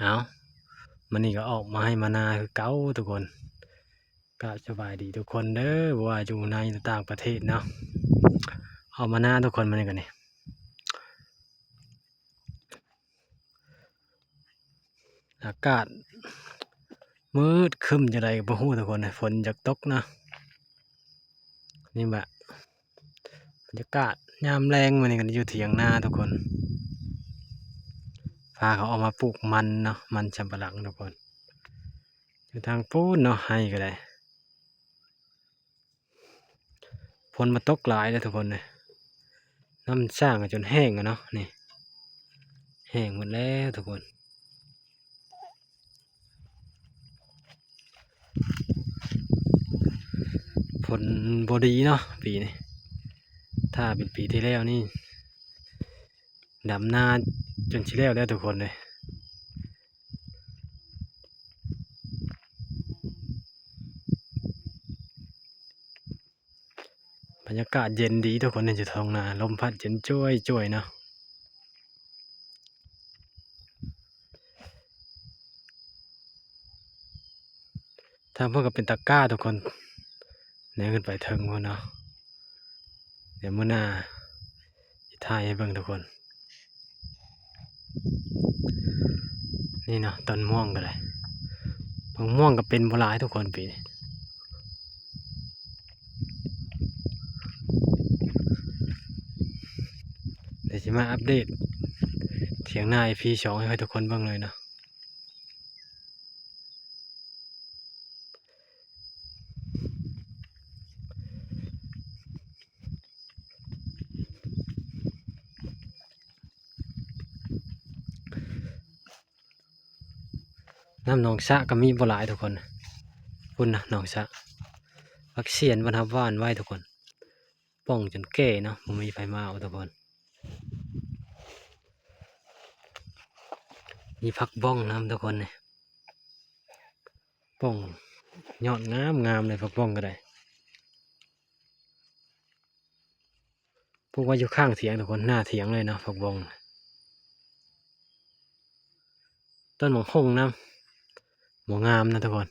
ເອົາ ມື້ນີ້ກໍອອກມາໄຮ່ມານາຄືເກົ່າທຸກຄົນ. ກາບສະບາຍດີທຸກຄົນເດີ ບໍ່ວ່າຢູ່ໃນ ຫຼື ຕ່າງປະເທດເນາະ. ອອກມານາທຸກຄົນ ມື້ນີ້ກໍນີ້ ອາກາດມືດຄຶ້ມຈັ່ງໃດກໍບໍ່ຮູ້ທຸກຄົນ ຝົນຢາກຕົກເນາະ. ນີ້ແບບບັນຍາກາດຍາມແລງ ມື້ນີ້ກໍຢູ່ຖຽງນາທຸກຄົນ. ພາເຂົາອອກມາປູກມັນເນາະ ມັນສຳປະຫຼັງທຸກຄົນ ຢູ່ທາງປູ້ນເນາະ ໄຮ່ກໍໄດ້. ຝົນມາຕົກຫຼາຍເດ້ທຸກຄົນເອີຍ ນ້ຳສ້າງກໍຈົນແຫ້ງແລ້ວເນາະ ນີ້ ແຫ້ງໝົດແລ້ວທຸກຄົນ. ຝົນບໍ່ດີເນາະປີນີ້ ຖ້າເປັນປີທີ່ແລ້ວນີ້ ດຳນາຈົນຊິແລ້ວແລ້ວທຸກຄົນເອີຍ. ບັນຍາກາດເຢັນດີທຸກຄົນ ຢູ່ທົ່ງນາ ລົມພັດເຢັນຈວຍໆເນາະ. ທາງພຸ້ນກໍເປັນຕາກ້າທຸກຄົນ ແນມຂຶ້ນໄປເທິງພຸ້ນເນາະ. ດຽວມື້ໜ້າຊິຖ່າຍໃຫ້ເບິ່ງທຸກຄົນ. ນີ້ເນາະ ຕົ້ນມ່ວງກໍໄດ້ ໝາກມ່ວງກໍເປັນບໍ່ຫຼາຍທຸກຄົນປີນີ້. ດຽວຊິມາອັບເດດຖຽງນາອີພີສອງໃຫ້ທຸກຄົນເບິ່ງເລີຍເນາະ. ນ້ຳໜອງສະກໍມີບໍ່ຫຼາຍທຸກຄົນ ພຸ້ນນະໜອງສະ ຜັກສຽນເພິ່ນຮັບຫວ່ານໄວ້ທຸກຄົນ ປ່ອງຈົນແກ່ເນາະ ບໍ່ມີໃຜມາເອົາທຸກຄົນ. ມີຜັກບ້ອງນຳທຸກຄົນນີ້ ປ່ອງຍອດງາມໆເລີຍ ຜັກບ້ອງກໍໄດ້ ປູກໄວ້ຢູ່ຂ້າງຖຽງທຸກຄົນ ໜ້າຖຽງເລີຍເນາະ ຜັກບ້ອງ. ຕົ້ນໝາກຫົ່ງນຳ ບໍ່ງາມນະທຸກຄົນ.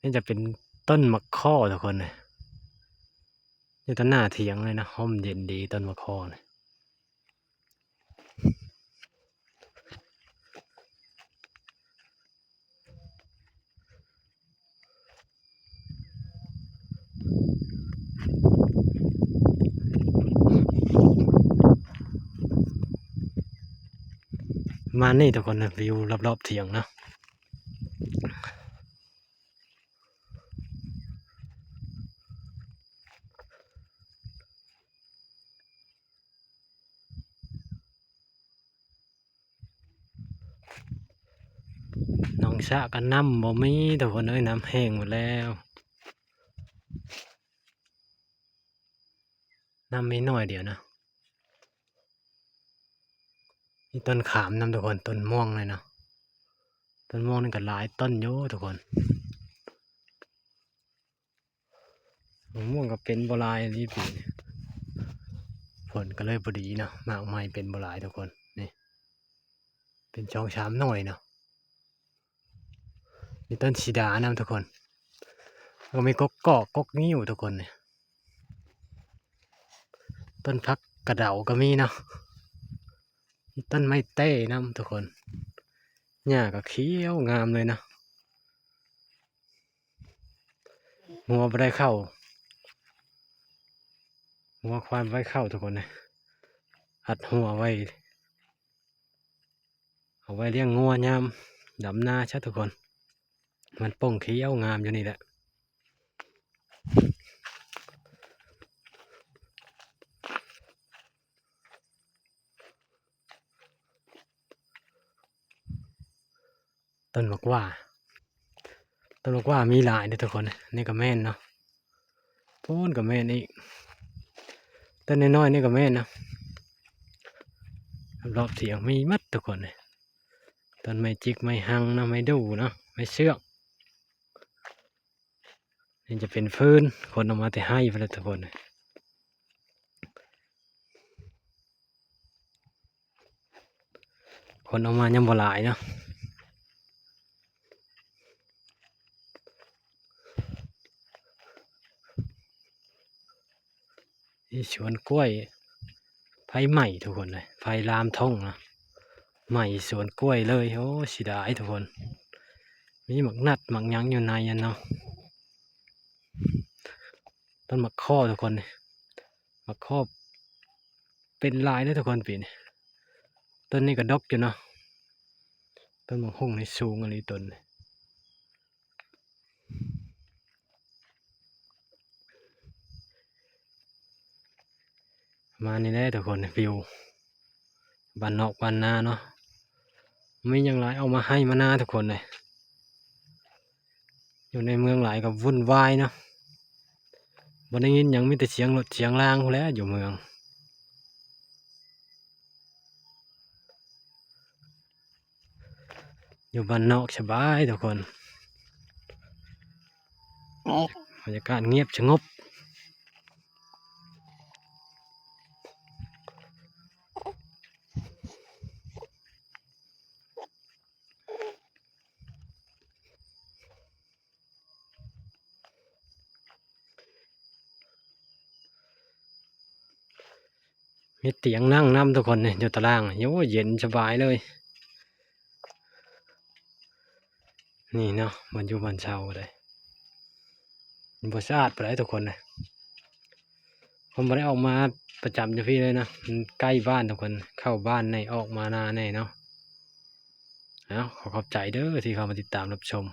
ນີ້ຈະເປັນຕົ້ນໝາກຄໍ້ທຸກຄົນເອີຍ ຢູ່ຕໍ່ໜ້າຖຽງເລີຍນະ ຮົ່ມເຢັນດີຕົ້ນໝາກຄໍ້ນີ້. ປະມານນີ້ທຸກຄົນ ວິວລອບໆຖຽງເນາະ. ໜອງສະກໍນ້ຳບໍ່ມີທຸກຄົນເອີຍ ນ້ຳແຫ້ງໝົດແລ້ວ ນ້ຳມີໜ້ອຍດຽວນະ. ມີຕົ້ນຂາມນຳທຸກຄົນ ຕົ້ນມ່ວງເລີຍເນາະ ຕົ້ນມ່ວງນີ້ກໍຫຼາຍຕົ້ນຢູ່ທຸກຄົນ. ໝາກມ່ວງກໍເປັນບໍ່ຫຼາຍອີ່ຫຼີປີນີ້ ຝົນກໍເລີຍບໍ່ດີເນາະ ໝາກໄມ້ເປັນບໍ່ຫຼາຍທຸກຄົນ. ນີ້ເປັນສອງສາມໜ່ວຍເນາະ. ມີຕົ້ນສີດານຳທຸກຄົນ ແລ້ວກໍມີກົກກອກ ກົກງິ້ວທຸກຄົນນີ້. ຕົ້ນຜັກກະເດົາກໍມີເນາະ ມີຕົ້ນໄມ້ແຕ້ນຳທຸກຄົນ ຫຍ້າກໍຂຽວງາມເລີຍເນາະ. ງົວບໍ່ໄດ້ເຂົ້າ ງົວຄວາຍບໍ່ໄດ້ເຂົ້າທຸກຄົນເອີຍ ອັດຮົ້ວໄວ້ ເອົາໄວ້ລ້ຽງງົວຍາມດຳນາຊະທຸກຄົນ. ມັນປົ່ງຂຽວງາມຢູ່ນີ້ແຫຼະ. ຕົ້ນໝາກຫວ້າ ຕົ້ນໝາກຫວ້າມີຫຼາຍເດ້ທຸກຄົນ. ນີ້ກໍແມ່ນເນາະ ພຸ້ນກໍແມ່ນອີກ ຕົ້ນນ້ອຍໆນີ້ກໍແມ່ນເນາະ. ລອບໆຖຽງມີໝົດທຸກຄົນ. ຕົ້ນໄມ້ຈິກ ໄມ້ຮັງເນາະ ໄມ້ດູ່ເນາະ ໄມ້ເຊືອກ. ນີ້ຈະເປັນຟືນ ຂົນອອກມາແຕ່ໄຮ່ພຸ້ນແຫຼະທຸກຄົນ. ຂົນອອກມາຍັງບໍ່ຫຼາຍເນາະ. ນີ້ສວນກ້ວຍ ໄຟໄໝ້ທຸກຄົນເອີຍ ໄຟລາມທົ່ງນະ ໄໝ້ສວນກ້ວຍເລີຍ. ໂອ້ ເສຍດາຍທຸກຄົນ ມີໝາກນັດໝາກຫຍັງຢູ່ໃນຫັ້ນເນາະ. ຕົ້ນໝາກຄໍ້ທຸກຄົນ ໝາກຄໍ້ເປັນຫຼາຍເດ້ທຸກຄົນປີນີ້. ຕົ້ນນີ້ກໍດົກຢູ່ເນາະ ຕົ້ນໝາກຫຸ່ງນີ້ສູງອີ່ຫຼີຕົ້ນນີ້. ປະມານນີ້ແຫຼະທຸກຄົນ ວິວບ້ານນອກບ້ານນາເນາະ ມີຫຍັງຫຼາຍ ອອກມາໄຮ່ມານາທຸກຄົນເອີຍ. ຢູ່ໃນເມືອງຫຼາຍກໍວຸ່ນວາຍເນາະ ບໍ່ໄດ້ຍິນຫຍັງ ມີແຕ່ສຽງລົດສຽງລາງພຸ້ນແຫຼະຢູ່ເມືອງ. ຢູ່ບ້ານນອກສະບາຍທຸກຄົນ ບັນຍາກາດງຽບສະຫງົບ. ມີຕຽງນັ່ງນຳທຸກຄົນນີ້ ຢູ່ຕາລ່າງນີ້ ໂອ້ ເຢັນສະບາຍເລີຍ. ນີ້ເນາະ ບ່ອນຢູ່ບ່ອນເຊົາເດ້ ມັນບໍ່ສະອາດປານໃດທຸກຄົນເອີຍ. ເຮົາບໍ່ໄດ້ອອກມາປະຈຳຢູ່ພີ້ເລີຍນະ ມັນໃກ້ບ້ານທຸກຄົນ ເຂົ້າບ້ານແດ່ ອອກມານາແດ່ເນາະ. ເອົາ ຂໍຂອບໃຈເດີທີ່ເຂົ້າມາຕິດຕາມຮັບຊົມ.